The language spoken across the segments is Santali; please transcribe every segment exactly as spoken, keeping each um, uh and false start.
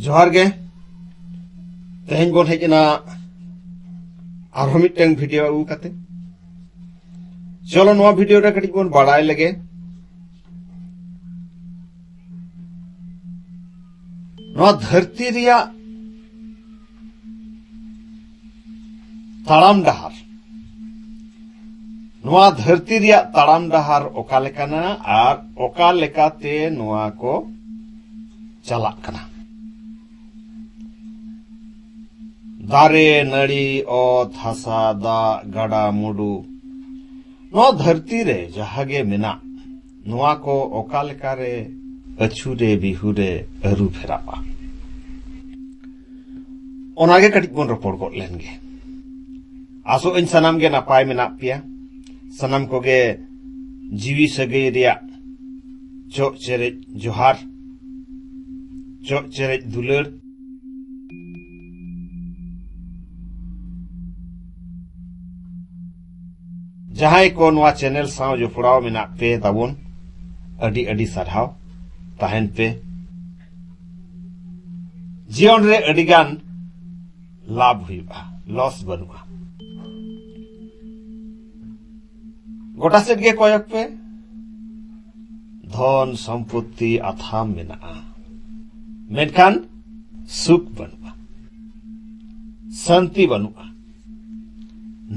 ᱡᱚᱦᱟᱨ ᱜᱮ᱾ ᱛᱮᱦᱮᱧ ᱵᱚᱱ ᱦᱮᱡ ᱮᱱᱟ ᱟᱨᱦᱚᱸ ᱢᱤᱫᱴᱟᱝ ᱵᱷᱤᱰᱤᱭᱳ ᱟᱹᱜᱩ ᱠᱟᱛᱮ᱾ ᱪᱚᱞᱚ, ᱱᱚᱣᱟ ᱵᱷᱤᱰᱤᱭᱳ ᱨᱮ ᱠᱟᱹᱴᱤᱡ ᱵᱚᱱ ᱵᱟᱲᱟᱭ ᱞᱮᱜᱮ ᱱᱚᱣᱟ ᱫᱷᱟᱹᱨᱛᱤ ᱨᱮᱭᱟᱜ ᱛᱟᱲᱟᱢ ᱰᱟᱦᱟᱨ, ᱱᱚᱣᱟ ᱫᱷᱟᱹᱨᱛᱤ ᱨᱮᱭᱟᱜ ᱛᱟᱲᱟᱢ ᱰᱟᱦᱟᱨ ᱚᱠᱟ ᱞᱮᱠᱟᱱᱟ ᱟᱨ ᱚᱠᱟ ᱞᱮᱠᱟᱛᱮ ᱱᱚᱣᱟ ᱠᱚ ᱪᱟᱞᱟᱜ ᱠᱟᱱᱟ᱾ ᱫᱟᱨᱮ, ᱱᱟᱹᱲᱤ, ᱚᱛ, ᱦᱟᱥᱟ, ᱫᱟᱜ, ᱜᱟᱰᱟ, ᱢᱩᱰᱩ, ᱱᱚᱣᱟ ᱫᱷᱟᱹᱨᱛᱤ ᱨᱮ ᱡᱟᱦᱟᱸ ᱜᱮ ᱢᱮᱱᱟᱜ, ᱱᱚᱣᱟ ᱠᱚ ᱚᱠᱟ ᱞᱮᱠᱟᱨᱮ ᱟᱹᱪᱩᱨᱮ ᱵᱤᱦᱩᱨᱮ ᱟᱹᱨᱩ ᱯᱷᱮᱨᱟᱜᱼᱟ, ᱚᱱᱟᱜᱮ ᱠᱟᱹᱴᱤᱡ ᱵᱚᱱ ᱨᱚᱯᱚᱲ ᱜᱚᱫ ᱞᱮᱱ ᱜᱮ᱾ ᱟᱥᱚᱜ ᱟᱹᱧ ᱥᱟᱱᱟᱢ ᱜᱮ ᱱᱟᱯᱟᱭ ᱢᱮᱱᱟᱜ ᱯᱮᱭᱟ, ᱥᱟᱱᱟᱢ ᱠᱚᱜᱮ ᱡᱤᱣᱤ ᱥᱟᱹᱜᱟᱹᱭ ᱨᱮᱭᱟᱜ ᱪᱚᱜ ᱪᱮᱨᱮᱡ ᱡᱚᱦᱟᱨ, ᱪᱚᱜ ᱪᱮᱨᱮᱡ ᱫᱩᱞᱟᱹᱲ᱾ ᱡᱟᱦᱟᱸᱭ ᱠᱚ ᱱᱚᱣᱟ ᱪᱮᱱᱮᱞ ᱥᱟᱶ ᱡᱚᱯᱲᱟᱣ ᱢᱮᱱᱟᱜ ᱯᱮ ᱛᱟᱵᱚᱱ, ᱟᱹᱰᱤ ᱟᱹᱰᱤ ᱥᱟᱨᱦᱟᱣ᱾ ᱛᱟᱦᱮᱱ ᱯᱮ᱾ ᱡᱤᱭᱚᱱ ᱨᱮ ᱟᱹᱰᱤ ᱜᱟᱱ ᱞᱟᱵᱷ ᱦᱩᱭᱩᱜᱼᱟ, ᱞᱚᱥ ᱵᱟᱹᱱᱩᱜᱼᱟ᱾ ᱜᱚᱴᱟ ᱥᱮᱫ ᱜᱮ ᱠᱚᱭᱚᱜ ᱯᱮ, ᱫᱷᱚᱱ ᱥᱚᱢᱯᱚᱛᱛᱤ ᱟᱛᱷᱟᱢ ᱢᱮᱱᱟᱜᱼᱟ, ᱢᱮᱱᱠᱷᱟᱱ ᱥᱩᱠ ᱵᱟᱹᱱᱩᱜᱼᱟ, ᱥᱟᱱᱛᱤ ᱵᱟᱹᱱᱩᱜᱼᱟ,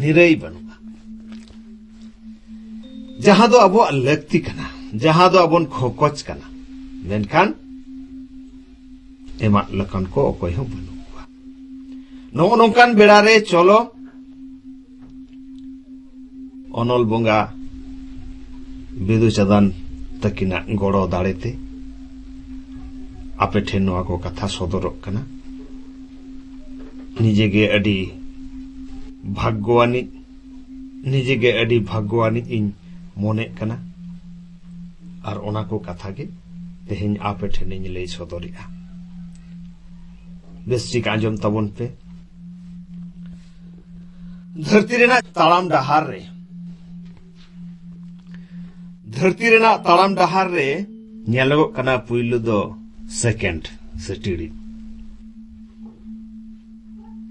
ᱱᱤᱨᱟᱹᱭ ᱵᱟᱹᱱᱩᱜᱼᱟ᱾ ᱡᱟᱦᱟᱸ ᱫᱚ ᱟᱵᱚᱣᱟᱜ ᱞᱟᱹᱠᱛᱤ ᱠᱟᱱᱟ, ᱡᱟᱦᱟᱸ ᱫᱚ ᱟᱵᱚᱱ ᱠᱷᱚᱠᱚᱡ ᱠᱟᱱᱟ, ᱢᱮᱱᱠᱷᱟᱱ ᱮᱢᱟᱜ ᱞᱮᱠᱟᱱ ᱠᱚ ᱚᱠᱚᱭ ᱦᱚᱸ ᱵᱟᱹᱱᱩᱜ ᱠᱚᱣᱟ᱾ ᱱᱚᱜᱼᱚ ᱱᱚᱝᱠᱟᱱ ᱵᱮᱲᱟ ᱨᱮ ᱪᱚᱞᱚ, ᱚᱱᱚᱞ ᱵᱚᱸᱜᱟ ᱵᱤᱫᱩ ᱪᱟᱸᱫᱟᱱ ᱛᱟᱹᱠᱤᱱᱟᱜ ᱜᱚᱲᱚ ᱫᱟᱲᱮᱛᱮ ᱟᱯᱮ ᱴᱷᱮᱱ ᱱᱚᱣᱟ ᱠᱚ ᱠᱟᱛᱷᱟ ᱥᱚᱫᱚᱨᱚᱜ ᱠᱟᱱᱟ᱾ ᱱᱤᱡᱮ ᱜᱮ ᱟᱹᱰᱤ ᱵᱷᱟᱜᱽᱜᱚᱣᱟᱱᱤᱡ, ᱱᱤᱡᱮ ᱜᱮ ᱟᱹᱰᱤ ᱵᱷᱟᱜᱽᱜᱚᱣᱟᱱᱤᱡ ᱤᱧ ᱢᱚᱱᱮᱜ ᱠᱟᱱᱟ᱾ ᱟᱨ ᱚᱱᱟ ᱠᱚ ᱠᱟᱛᱷᱟ ᱜᱮ ᱛᱮᱦᱮᱧ ᱟᱯᱮ ᱴᱷᱮᱱᱤᱧ ᱞᱟᱹᱭ ᱥᱚᱫᱚᱨᱮᱜᱼᱟ᱾ ᱵᱮᱥ ᱴᱷᱤᱠ ᱟᱸᱡᱚᱢ ᱛᱟᱵᱚᱱ ᱯᱮ᱾ ᱫᱷᱟᱹᱨᱛᱤ ᱨᱮᱱᱟᱜ ᱛᱟᱲᱟᱢ ᱰᱟᱦᱟᱨ ᱨᱮ, ᱫᱷᱟᱹᱨᱛᱤ ᱨᱮᱱᱟᱜ ᱛᱟᱲᱟᱢ ᱰᱟᱦᱟᱨ ᱨᱮ ᱧᱮᱞᱚᱜᱚᱜ ᱠᱟᱱᱟ ᱯᱩᱭᱞᱩ ᱫᱚ ᱥᱮᱠᱮᱱᱰ ᱥᱮ ᱴᱤᱲᱤᱡ᱾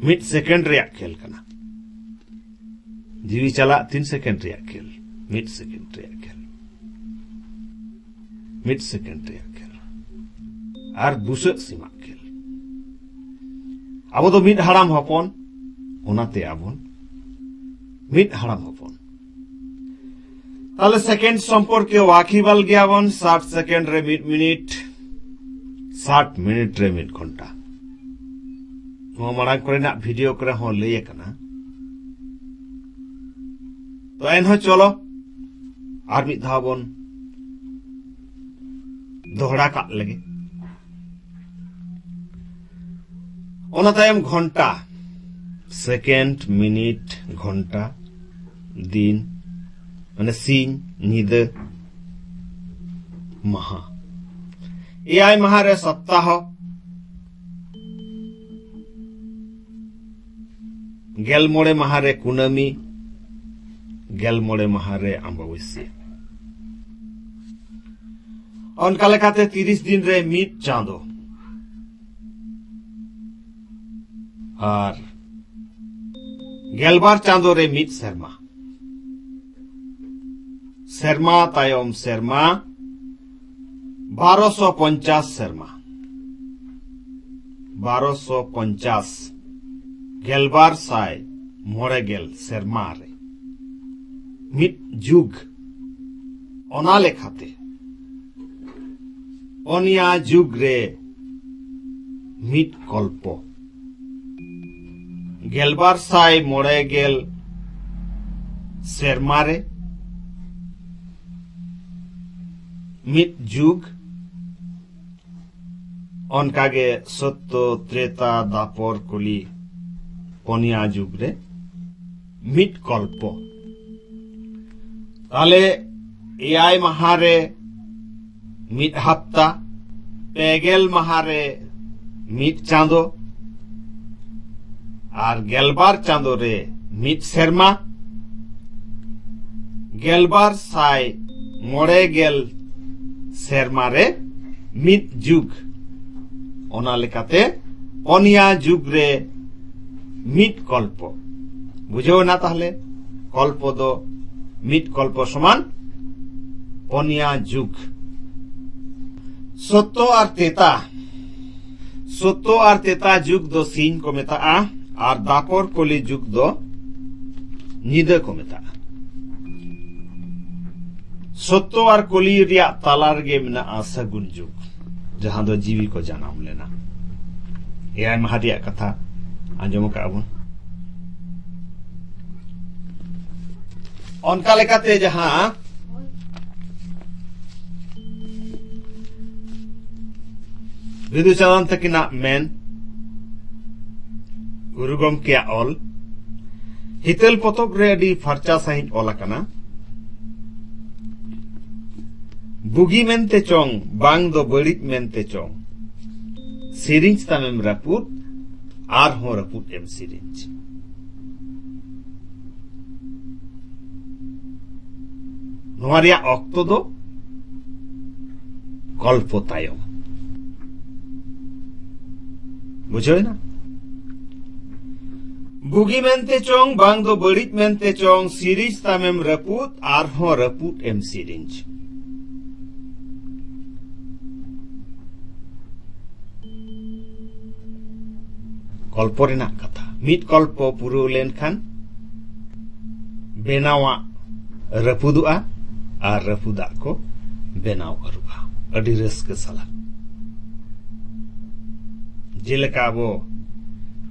ᱢᱤᱫ ᱥᱮᱠᱮᱱᱰ ᱨᱮᱭᱟᱜ ᱠᱷᱮᱞ ᱠᱟᱱᱟ᱾ ᱡᱤᱣᱤ ᱪᱟᱞᱟᱜ ᱛᱤᱱ ᱥᱮᱠᱮᱱᱰ ᱨᱮᱭᱟᱜ ᱠᱷᱮᱞ? ᱢᱤᱫ ᱥᱮᱠᱮᱱᱰ ᱨᱮᱭᱟᱜ ᱠᱷᱮᱞ᱾ ᱢᱤᱫ ᱥᱮᱠᱮᱱᱰ ᱨᱮᱭᱟᱜ ᱠᱷᱮᱞ᱾ ᱟᱨ ᱵᱩᱥᱟᱹᱜ ᱥᱤᱢᱟᱜ ᱠᱷᱮᱞ᱾ ᱟᱵᱚ ᱫᱚ ᱢᱤᱫ ᱦᱟᱲᱟᱢ ᱦᱚᱯᱚᱱ, ᱚᱱᱟᱛᱮ ᱟᱵᱚᱱ ᱢᱤᱫ ᱦᱟᱲᱟᱢ ᱦᱚᱯᱚᱱ᱾ ᱛᱟᱦᱞᱮ ᱥᱮᱠᱮᱱᱰ ᱥᱚᱢᱯᱚᱨᱠᱮ ᱣᱟᱠᱤᱵᱟᱞ ᱜᱮᱭᱟᱵᱚᱱ᱾ ᱥᱟᱴ ᱥᱮᱠᱮᱱᱰ ᱨᱮ ᱢᱤᱫ ᱢᱤᱱᱤᱴ, ᱥᱟᱴ ᱢᱤᱱᱤᱴ ᱨᱮ ᱢᱤᱫ ᱜᱷᱚᱱᱴᱟ᱾ ᱱᱚᱣᱟ ᱢᱟᱲᱟᱝ ᱠᱚᱨᱮᱱᱟᱜ ᱵᱷᱤᱰᱤᱭᱳ ᱠᱚᱨᱮ ᱦᱚᱸ ᱞᱟᱹᱭ ᱟᱠᱟᱱᱟ᱾ ᱛᱚ ᱮᱱᱦᱚᱸ ᱪᱚᱞᱚ ᱟᱨ ᱢᱤᱫ ᱫᱷᱟᱣ ᱵᱚᱱ ᱫᱚᱦᱲᱟ ᱠᱟᱜ ᱞᱮᱜᱮ᱾ ᱚᱱᱟ ᱛᱟᱭᱚᱢ ᱜᱷᱚᱱᱴᱟ, ᱥᱮᱠᱮᱱᱰ, ᱢᱤᱱᱤᱴ, ᱜᱷᱚᱱᱴᱟ, ᱫᱤᱱ, ᱢᱟᱱᱮ ᱥᱤᱧ, ᱧᱤᱫᱟᱹ, ᱢᱟᱦᱟ᱾ ᱮᱭᱟᱭ ᱢᱟᱦᱟ ᱨᱮ ᱥᱚᱯᱛᱟᱦᱚ, ᱜᱮᱞ ᱢᱚᱬᱮ ᱢᱟᱦᱟ ᱨᱮ ᱠᱩᱱᱟᱹᱢᱤ, ᱜᱮᱞ ᱢᱚᱬᱮ ᱢᱟᱦᱟ ᱨᱮ ᱟᱢᱵᱟᱵᱟᱹᱥᱭᱟᱹ᱾ ᱚᱱᱠᱟ ᱞᱮᱠᱟᱛᱮ ᱛᱤᱨᱤᱥ ᱫᱤᱱ ᱨᱮ ᱢᱤᱫ ᱪᱟᱸᱫᱚ᱾ ᱟᱨ ᱜᱮᱞᱵᱟᱨ ᱪᱟᱸᱫᱚ ᱨᱮ ᱢᱤᱫ ᱥᱮᱨᱢᱟ᱾ ᱥᱮᱨᱢᱟ ᱛᱟᱭᱚᱢ ᱥᱮᱨᱢᱟ, ᱵᱟᱨᱚᱥᱚ ᱯᱚᱧᱪᱟᱥ ᱥᱮᱨᱢᱟ᱾ ᱵᱟᱨᱚᱥᱚ ᱯᱚᱧᱪᱟᱥ, ᱜᱮᱞᱵᱟᱨ ᱥᱟᱭ ᱢᱚᱬᱮ ᱜᱮᱞ ᱥᱮᱨᱢᱟ ᱨᱮ ᱢᱤᱫ ᱡᱩᱜᱽ᱾ ᱚᱱᱟ ᱞᱮᱠᱟᱛᱮ ᱯᱚᱱᱭᱟ ᱡᱩᱜᱽ ᱨᱮ ᱢᱤᱫ ᱠᱚᱞᱯᱚ᱾ ᱜᱮᱞᱵᱟᱨ ᱥᱟᱭ ᱢᱚᱬᱮ ᱜᱮᱞ ᱥᱮᱨᱢᱟ ᱨᱮ ᱢᱤᱫ ᱡᱩᱜᱽ, ᱚᱱᱠᱟᱜᱮ ᱥᱚᱛᱛᱚ, ᱛᱨᱮᱛᱟ, ᱫᱟᱯᱚᱨ, ᱠᱚᱞᱤ, ᱯᱚᱱᱭᱟ ᱡᱩᱜᱽ ᱨᱮ ᱢᱤᱫ ᱠᱚᱞᱯᱚ᱾ ᱛᱟᱦᱞᱮ ᱮᱭᱟᱭ ᱢᱟᱦᱟ ᱨᱮ ᱢᱤᱫ ᱦᱟᱯᱛᱟ, ᱯᱮᱜᱮᱞ ᱢᱟᱦᱟ ᱨᱮ ᱢᱤᱫ ᱪᱟᱸᱫᱚ, ᱟᱨ ᱜᱮᱞᱵᱟᱨ ᱪᱟᱸᱫᱚ ᱨᱮ ᱢᱤᱫ ᱥᱮᱨᱢᱟ, ᱜᱮᱞᱵᱟᱨ ᱥᱟᱭ ᱢᱚᱬᱮ ᱜᱮᱞ ᱥᱮᱨᱢᱟ ᱨᱮ ᱢᱤᱫ ᱡᱩᱜᱽ᱾ ᱚᱱᱟ ᱞᱮᱠᱟᱛᱮ ᱯᱚᱱᱭᱟ ᱡᱩᱜᱽ ᱨᱮ ᱢᱤᱫ ᱠᱚᱞᱯᱚ᱾ ᱵᱩᱡᱷᱟᱹᱣ ᱮᱱᱟ ᱛᱟᱦᱞᱮ? ᱠᱚᱞᱯᱚ ᱫᱚ ᱢᱤᱫ ᱠᱚᱞᱯᱚ ᱥᱚᱢᱟᱱ ᱯᱚᱱᱭᱟ ᱡᱩᱜᱽ᱾ ᱥᱚᱛᱛᱚ ᱟᱨ ᱛᱮᱛᱟ, ᱥᱚᱛᱛᱚ ᱟᱨ ᱛᱮᱛᱟ ᱡᱩᱜᱽ ᱫᱚ ᱥᱤᱧ ᱠᱚ ᱢᱮᱛᱟᱜᱼᱟ, ᱟᱨ ᱫᱟᱯᱚᱨ ᱠᱚᱞᱤ ᱡᱩᱜᱽ ᱫᱚ ᱧᱤᱫᱟᱹ ᱠᱚ ᱢᱮᱛᱟᱜᱼᱟ᱾ ᱥᱚᱛᱛᱚ ᱟᱨ ᱠᱚᱞᱤ ᱨᱮᱭᱟᱜ ᱛᱟᱞᱟ ᱨᱮᱜᱮ ᱢᱮᱱᱟᱜᱼᱟ ᱥᱟᱹᱜᱩᱱ ᱡᱩᱜᱽ, ᱡᱟᱦᱟᱸ ᱫᱚ ᱡᱤᱣᱤ ᱠᱚ ᱡᱟᱱᱟᱢ ᱞᱮᱱᱟ᱾ ᱮᱭᱟᱭ ᱢᱟᱦᱟ ᱨᱮᱭᱟᱜ ᱠᱟᱛᱷᱟ ᱟᱸᱡᱚᱢ ᱟᱠᱟᱫ ᱵᱚᱱ᱾ ᱚᱱᱠᱟ ᱞᱮᱠᱟᱛᱮ ᱡᱟᱦᱟᱸ ᱵᱤᱫᱩ ᱪᱟᱸᱫᱟᱱ ᱛᱟᱹᱠᱤᱱᱟᱜ ᱢᱮᱱ, ᱜᱩᱨᱩ ᱜᱚᱢᱠᱮᱭᱟᱜ ᱚᱞ, ᱦᱤᱛᱟᱹᱞ ᱯᱚᱛᱚᱵ ᱨᱮ ᱟᱹᱰᱤ ᱯᱷᱟᱨᱪᱟ ᱥᱟᱺᱦᱤᱡ ᱚᱞ ᱟᱠᱟᱱᱟ᱾ ᱵᱩᱜᱤ ᱢᱮᱱᱛᱮ ᱪᱚᱝ, ᱵᱟᱝ ᱫᱚ ᱵᱟᱹᱲᱤᱡ ᱢᱮᱱᱛᱮ ᱪᱚᱝ, ᱥᱮᱨᱮᱧ ᱛᱟᱢᱮᱢ ᱨᱟᱹᱯᱩᱫ, ᱟᱨᱦᱚᱸ ᱨᱟᱹᱯᱩᱫ ᱮᱢ ᱥᱮᱨᱮᱧ᱾ ᱱᱚᱣᱟ ᱨᱮᱭᱟᱜ ᱚᱠᱛᱚ ᱫᱚ ᱠᱚᱞᱯᱚ ᱛᱟᱭᱚᱢ᱾ ᱵᱩᱡᱷᱟᱹᱣ ᱮᱱᱟ? ᱵᱩᱜᱤ ᱢᱮᱱᱛᱮ ᱪᱚᱝ, ᱵᱟᱝ ᱫᱚ ᱵᱟᱹᱲᱤᱡ ᱢᱮᱱᱛᱮ ᱪᱚᱝ, ᱥᱤᱨᱤᱡᱽ ᱛᱟᱢᱮᱢ ᱨᱟᱹᱯᱩᱫ, ᱟᱨᱦᱚᱸ ᱨᱟᱹᱯᱩᱫ ᱮᱢ ᱥᱤᱨᱤᱡᱽ᱾ ᱠᱚᱞᱯᱚ ᱨᱮᱱᱟᱜ ᱠᱟᱛᱷᱟ᱾ ᱢᱤᱫ ᱠᱚᱞᱯᱚ ᱯᱩᱨᱟᱹᱣ ᱞᱮᱱᱠᱷᱟᱱ ᱵᱮᱱᱟᱣᱟᱜ ᱨᱟᱹᱯᱩᱫᱚᱜᱼᱟ ᱟᱨ ᱨᱟᱹᱯᱩᱫᱟᱜ ᱠᱚ ᱵᱮᱱᱟᱣ ᱟᱹᱨᱩᱜᱼᱟ᱾ ᱟᱹᱰᱤ ᱨᱟᱹᱥᱠᱟᱹ ᱥᱟᱞᱟᱜ᱾ ᱡᱮᱞᱮᱠᱟ ᱟᱵᱚ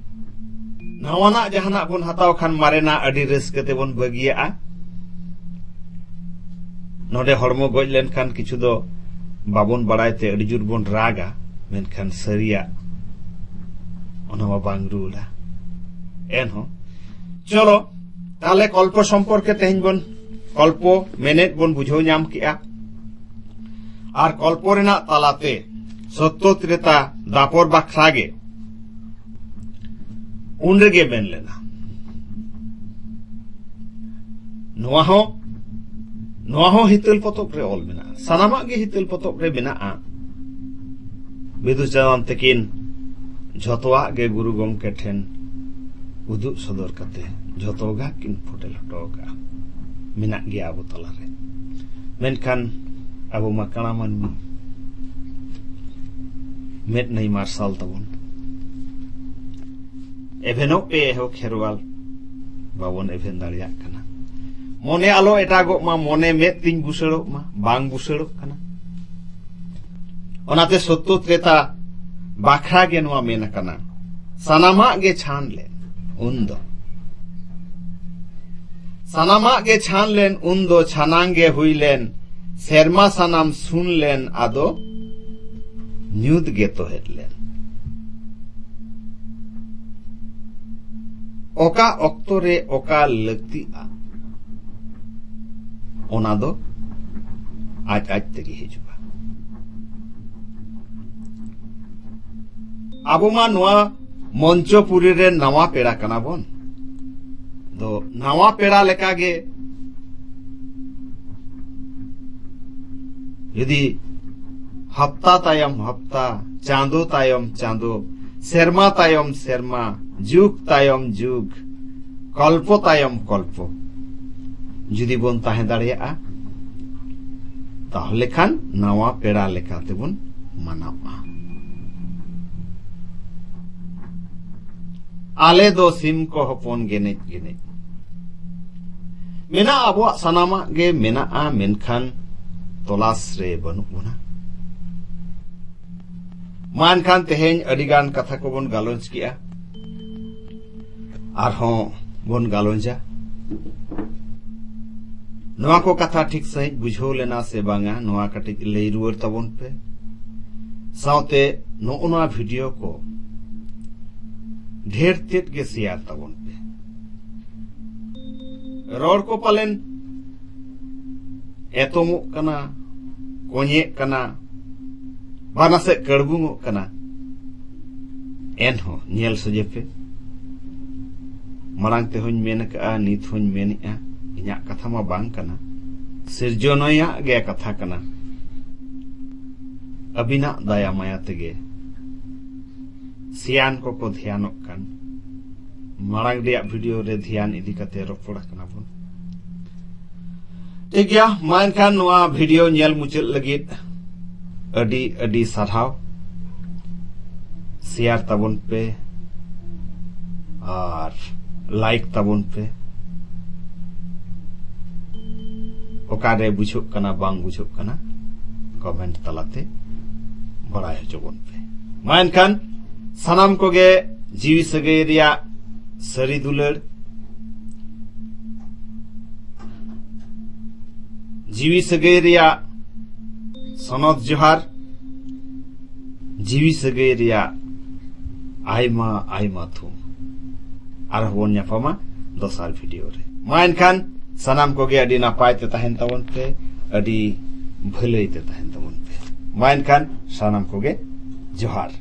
ᱱᱟᱣᱟᱱᱟᱜ ᱡᱟᱦᱟᱱᱟᱜ ᱵᱚᱱ ᱦᱟᱛᱟᱣ ᱠᱷᱟᱱ ᱢᱟᱨᱮᱱᱟᱜ ᱟᱹᱰᱤ ᱨᱟᱹᱥᱠᱟᱹ ᱛᱮᱵᱚᱱ ᱵᱟᱹᱜᱤᱭᱟᱜᱼᱟ᱾ ᱱᱚᱰᱮ ᱦᱚᱲᱢᱚ ᱜᱚᱡ ᱞᱮᱱᱠᱷᱟᱱ ᱠᱤᱪᱷᱩ ᱫᱚ ᱵᱟᱵᱚᱱ ᱵᱟᱲᱟᱭ ᱛᱮ ᱟᱹᱰᱤ ᱡᱳᱨ ᱵᱚᱱ ᱨᱟᱜᱟ, ᱢᱮᱱᱠᱷᱟᱱ ᱥᱟᱹᱨᱤᱭᱟᱜ ᱚᱱᱟ ᱢᱟ ᱵᱟᱝ ᱨᱩᱣᱟᱹᱲᱟ᱾ ᱮᱱᱦᱚᱸ ᱪᱚᱞᱚ ᱛᱟᱦᱞᱮ ᱠᱚᱞᱯᱚ ᱥᱚᱢᱯᱚᱨᱠᱮ ᱛᱮᱦᱮᱧ ᱵᱚᱱ ᱠᱚᱞᱯᱚ ᱢᱮᱱᱮᱫ ᱵᱚᱱ ᱵᱩᱡᱷᱟᱹᱣ ᱧᱟᱢ ᱠᱮᱜᱼᱟ᱾ ᱟᱨ ᱠᱚᱞᱯᱚ ᱨᱮᱱᱟᱜ ᱛᱟᱞᱟᱛᱮ ᱥᱚᱛᱛᱚ ᱛᱨᱮᱛᱟ ᱫᱟᱯᱚᱨ ᱵᱟᱠᱷᱨᱟ ᱜᱮ ᱩᱱ ᱨᱮᱜᱮ ᱢᱮᱱ ᱞᱮᱱᱟ᱾ ᱱᱚᱣᱟ ᱦᱚᱸ ᱱᱚᱣᱟ ᱦᱚᱸ ᱦᱤᱛᱟᱹᱞ ᱯᱚᱛᱚᱵ ᱨᱮ ᱚᱞ ᱢᱮᱱᱟᱜᱼᱟ᱾ ᱥᱟᱱᱟᱢᱟᱜ ᱜᱮ ᱦᱤᱛᱟᱹᱞ ᱯᱚᱛᱚᱵ ᱨᱮ ᱢᱮᱱᱟᱜᱼᱟ᱾ ᱵᱤᱫᱩ ᱪᱟᱸᱫᱟᱱ ᱛᱟᱹᱠᱤᱱ ᱡᱷᱚᱛᱚᱣᱟᱜ ᱜᱮ ᱜᱩᱨᱩ ᱜᱚᱢᱠᱮ ᱴᱷᱮᱱ ᱩᱫᱩᱜ ᱥᱚᱫᱚᱨ ᱠᱟᱛᱮ ᱡᱷᱚᱛᱚ ᱜᱮ ᱠᱤᱱ ᱯᱷᱚᱴᱮᱞ ᱦᱚᱴᱚ ᱟᱠᱟᱫᱼᱟ᱾ ᱢᱮᱱᱟᱜ ᱜᱮᱭᱟ ᱟᱵᱚ ᱛᱟᱞᱟᱨᱮ᱾ ᱢᱮᱱᱠᱷᱟᱱ ᱟᱵᱚ ᱢᱟ ᱠᱟᱬᱟ ᱢᱟᱹᱱᱢᱤ, ᱢᱮᱫ ᱱᱟᱹᱭ ᱢᱟᱨᱥᱟᱞ ᱛᱟᱵᱚᱱ᱾ ᱮᱵᱷᱮᱱᱚᱜ ᱯᱮ ᱮᱦᱚ ᱠᱷᱮᱨᱣᱟᱞ, ᱵᱟᱵᱚᱱ ᱮᱵᱷᱮᱱ ᱫᱟᱲᱮᱭᱟᱜ ᱠᱟᱱᱟ᱾ ᱢᱚᱱᱮ ᱟᱞᱚ ᱮᱴᱟᱜᱚᱜ ᱢᱟ, ᱢᱚᱱᱮ ᱢᱮᱫ ᱛᱤᱧ ᱵᱩᱥᱟᱹᱲᱚᱜ ᱢᱟ, ᱵᱟᱝ ᱵᱩᱥᱟᱹᱲᱚᱜ ᱠᱟᱱᱟ᱾ ᱚᱱᱟᱛᱮ ᱥᱚᱛᱭᱚ ᱛᱨᱮᱛᱟ ᱵᱟᱠᱷᱨᱟ ᱜᱮ ᱱᱚᱣᱟ ᱢᱮᱱ ᱟᱠᱟᱱᱟ, ᱥᱟᱱᱟᱢᱟᱜ ᱜᱮ ᱪᱷᱟᱱ ᱞᱮᱱ ᱩᱱᱫᱚ᱾ ᱥᱟᱱᱟᱢᱟᱜ ᱜᱮ ᱪᱷᱟᱱ ᱞᱮᱱ ᱩᱱᱫᱚ, ᱪᱷᱟᱱᱟᱝ ᱜᱮ ᱦᱩᱭ ᱞᱮᱱ, ᱥᱮᱨᱢᱟ ᱥᱟᱱᱟᱢ ᱥᱩᱱ ᱞᱮᱱ ᱟᱫᱚ ᱧᱩᱛ ᱜᱮ ᱛᱚᱦᱮᱫ ᱞᱮᱱ᱾ ᱚᱠᱟ ᱚᱠᱛᱚ ᱨᱮ ᱚᱠᱟ ᱞᱟᱹᱠᱛᱤᱜᱼᱟ, ᱚᱱᱟ ᱫᱚ ᱟᱡ ᱟᱡ ᱛᱮᱜᱮ ᱦᱤᱡᱩᱜᱼᱟ᱾ ᱟᱵᱚ ᱢᱟ ᱱᱚᱣᱟ ᱢᱚᱧᱪᱚᱯᱩᱨᱤ ᱨᱮ ᱱᱟᱣᱟ ᱯᱮᱲᱟ ᱠᱟᱱᱟ ᱵᱚᱱ᱾ ᱫᱚ ᱱᱟᱣᱟ ᱯᱮᱲᱟ ᱞᱮᱠᱟᱜᱮ ᱡᱩᱫᱤ ᱦᱟᱯᱛᱟ ᱛᱟᱭᱚᱢ ᱦᱟᱯᱛᱟ, ᱪᱟᱸᱫᱚ ᱛᱟᱭᱚᱢ ᱪᱟᱸᱫᱚ, ᱥᱮᱨᱢᱟ ᱛᱟᱭᱚᱢ ᱥᱮᱨᱢᱟ, ᱡᱩᱜᱽ ᱛᱟᱭᱚᱢ ᱡᱩᱜᱽ, ᱠᱚᱞᱯᱚ ᱛᱟᱭᱚᱢ ᱠᱚᱞᱯᱚ ᱡᱩᱫᱤ ᱵᱚᱱ ᱛᱟᱦᱮᱸ ᱫᱟᱲᱮᱭᱟᱜᱼᱟ, ᱛᱟᱦᱚᱞᱮ ᱠᱷᱟᱱ ᱱᱟᱣᱟ ᱯᱮᱲᱟ ᱞᱮᱠᱟ ᱛᱮᱵᱚᱱ ᱢᱟᱱᱟᱣᱟ᱾ ᱟᱞᱮ ᱫᱚ ᱥᱤᱢ ᱠᱚ ᱦᱚᱯᱚᱱ ᱜᱮᱱᱮᱡ ᱜᱮᱱᱮᱡ᱾ ᱢᱮᱱᱟᱜᱼᱟ, ᱟᱵᱚᱣᱟᱜ ᱥᱟᱱᱟᱢᱟᱜ ᱜᱮ ᱢᱮᱱᱟᱜᱼᱟ, ᱢᱮᱱᱠᱷᱟᱱ ᱛᱚᱞᱟᱥ ᱨᱮ ᱵᱟᱹᱱᱩᱜ ᱵᱚᱱᱟ᱾ ᱢᱟ ᱮᱱᱠᱷᱟᱱ ᱛᱮᱦᱮᱧ ᱟᱹᱰᱤ ᱜᱟᱱ ᱠᱟᱛᱷᱟ ᱠᱚᱵᱚᱱ ᱜᱟᱞᱚᱪ ᱠᱮᱜᱼᱟ, ᱟᱨᱦᱚᱸ ᱵᱚᱱ ᱜᱟᱞᱚᱪᱟ᱾ ᱱᱚᱣᱟ ᱠᱚ ᱠᱟᱛᱷᱟ ᱴᱷᱤᱠ ᱥᱟᱺᱦᱤᱡ ᱵᱩᱡᱷᱟᱹᱣ ᱞᱮᱱᱟ ᱥᱮ ᱵᱟᱝᱟ, ᱱᱚᱣᱟ ᱠᱟᱹᱴᱤᱡ ᱞᱟᱹᱭ ᱨᱩᱣᱟᱹᱲ ᱛᱟᱵᱚᱱ ᱯᱮ᱾ ᱥᱟᱶᱛᱮ ᱱᱚᱜᱼᱚ ᱱᱚᱣᱟ ᱵᱷᱤᱰᱤᱭᱳ ᱠᱚ ᱰᱷᱮᱨ ᱛᱮᱫ ᱜᱮ ᱥᱮᱭᱟᱨ ᱛᱟᱵᱚᱱ ᱯᱮ᱾ ᱨᱚᱲ ᱠᱚ ᱯᱟᱞᱮᱱ ᱮᱛᱚᱢᱚᱜ ᱠᱟᱱᱟ, ᱠᱚᱧᱮᱜ ᱠᱟᱱᱟ, ᱵᱟ ᱱᱟᱥᱮ ᱠᱟᱹᱲᱵᱩᱝᱚᱜ ᱠᱟᱱᱟ, ᱮᱱᱦᱚᱸ ᱧᱮᱞ ᱥᱚᱡᱷᱮ ᱯᱮ᱾ ᱢᱟᱲᱟᱝ ᱛᱮᱦᱚᱧ ᱢᱮᱱ ᱟᱠᱟᱫᱼᱟ, ᱱᱤᱛ ᱦᱚᱧ ᱢᱮᱱᱮᱫᱼᱟ, ᱤᱧᱟᱹᱜ ᱠᱟᱛᱷᱟ ᱢᱟ ᱵᱟᱝ ᱠᱟᱱᱟ᱾ ᱥᱤᱨᱡᱚᱱᱚᱭᱟᱜ ᱜᱮ ᱠᱟᱛᱷᱟ ᱠᱟᱱᱟ᱾ ᱟᱹᱵᱤᱱᱟᱜ ᱫᱟᱭᱟ ᱢᱟᱭᱟ ᱛᱮᱜᱮ ᱥᱮᱭᱟᱱ ᱠᱚᱠᱚ ᱫᱷᱮᱭᱟᱱᱚᱜ ᱠᱟᱱ, ᱢᱟᱲᱟᱝ ᱨᱮᱭᱟᱜ ᱵᱷᱤᱰᱤᱭᱳ ᱨᱮ ᱫᱷᱮᱭᱟᱱ ᱤᱫᱤ ᱠᱟᱛᱮ ᱨᱚᱯᱚᱲ ᱟᱠᱟᱱᱟ ᱵᱚᱱ᱾ ᱴᱷᱤᱠ ᱜᱮᱭᱟ, ᱢᱟ ᱮᱱᱠᱷᱟᱱ ᱱᱚᱣᱟ ᱵᱷᱤᱰᱤᱭᱳ ᱧᱮᱞ ᱢᱩᱪᱟᱹᱫ ᱞᱟᱹᱜᱤᱫ ᱟᱹᱰᱤ ᱟᱹᱰᱤ ᱥᱟᱨᱦᱟᱣ᱾ ᱥᱮᱭᱟᱨ ᱛᱟᱵᱚᱱ ᱯᱮ ᱟᱨ ᱞᱟᱭᱤᱠ ᱛᱟᱵᱚᱱ ᱯᱮ᱾ ᱚᱠᱟᱨᱮ ᱵᱩᱡᱷᱟᱹᱜ ᱠᱟᱱᱟ ᱵᱟᱝ ᱵᱩᱡᱷᱟᱹᱜ ᱠᱟᱱᱟ, ᱠᱚᱢᱮᱱᱴ ᱛᱟᱞᱟᱛᱮ ᱵᱟᱲᱟᱭ ᱦᱚᱪᱚ ᱵᱚᱱ ᱯᱮ᱾ ᱢᱟ ᱮᱱᱠᱷᱟᱱ ᱥᱟᱱᱟᱢ ᱠᱚᱜᱮ ᱡᱤᱣᱤ ᱥᱟᱹᱜᱟᱹᱭ ᱨᱮᱭᱟᱜ ᱥᱟᱹᱨᱤ ᱫᱩᱞᱟᱹᱲ, ᱡᱤᱣᱤ ᱥᱟᱹᱜᱟᱹᱭ ᱨᱮᱭᱟᱜ ᱥᱚᱱᱚᱛ ᱡᱚᱦᱟᱨ, ᱡᱤᱣᱤ ᱥᱟᱹᱜᱟᱹᱭ ᱨᱮᱭᱟᱜ ᱟᱭᱢᱟ ᱟᱭᱢᱟ ᱛᱷᱩᱢ᱾ ᱟᱨᱦᱚᱸ ᱵᱚᱱ ᱧᱟᱯᱟᱢᱟ ᱫᱚᱥᱟᱨ ᱵᱷᱤᱰᱤᱭᱳ ᱨᱮ᱾ ᱢᱟ ᱮᱱᱠᱷᱟᱱ ᱥᱟᱱᱟᱢ ᱠᱚᱜᱮ ᱟᱹᱰᱤ ᱱᱟᱯᱟᱭ ᱛᱮ ᱛᱟᱦᱮᱱ ᱛᱟᱵᱚᱱ ᱯᱮ, ᱟᱹᱰᱤ ᱵᱷᱟᱹᱞᱟᱹᱭ ᱛᱮ ᱛᱟᱦᱮᱱ ᱛᱟᱵᱚᱱ ᱯᱮ᱾ ᱢᱟ ᱮᱱᱠᱷᱟᱱ ᱥᱟᱱᱟᱢ ᱠᱚᱜᱮ ᱡᱚᱦᱟᱨ᱾